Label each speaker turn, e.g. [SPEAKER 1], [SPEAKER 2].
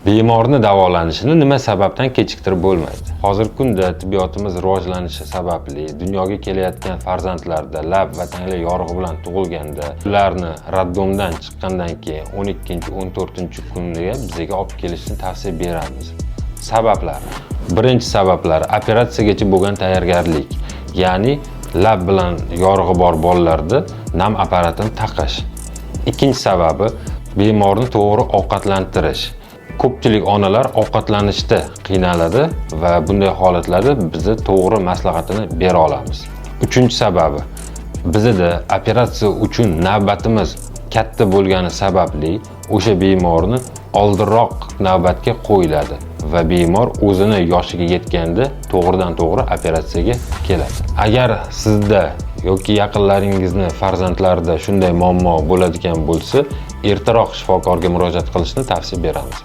[SPEAKER 1] Bemorni davolanishini nima sababdan kechiktirib bo'lmaydi? Hozirgi kunda tibbiyotimiz rivojlanishi sababli dunyoga kelayotgan farzandlarda lab va tanglay yorig'i bilan tug'ilganda, ularni роддом dan chiqqandan keyin 12-14 kuniga bizga olib kelishni tavsiya beramiz. Sabablari. Birinchi sabablari: operatsiyagacha bo'lgan tayyorgarlik, ya'ni lab bilan yorig'i bor bolalarda nam apparatini taqish. Ikkinchi sababi: bemorni to'g'ri ovqatlantirish. Ko'pchilik onalar ovqatlanishda qiynaladi va bunday holatlarda biza to'g'ri maslahatini bera olamiz. Uchinchi sababi: bizada operatsiya uchun navbatimiz katta bo'lgani sababli o'sha bemorni oldinroq navbatga qo'yiladi va bemor o'zini yoshiga yetganda to'g'ridan to'g'ri operatsiyaga keladi. Agar sizda yoki yaqinlaringizni farzandlarida shunday muammo bo'ladigan bo'lsa, ertaroq shifokorga murojaat qilishni tavsiya beramiz.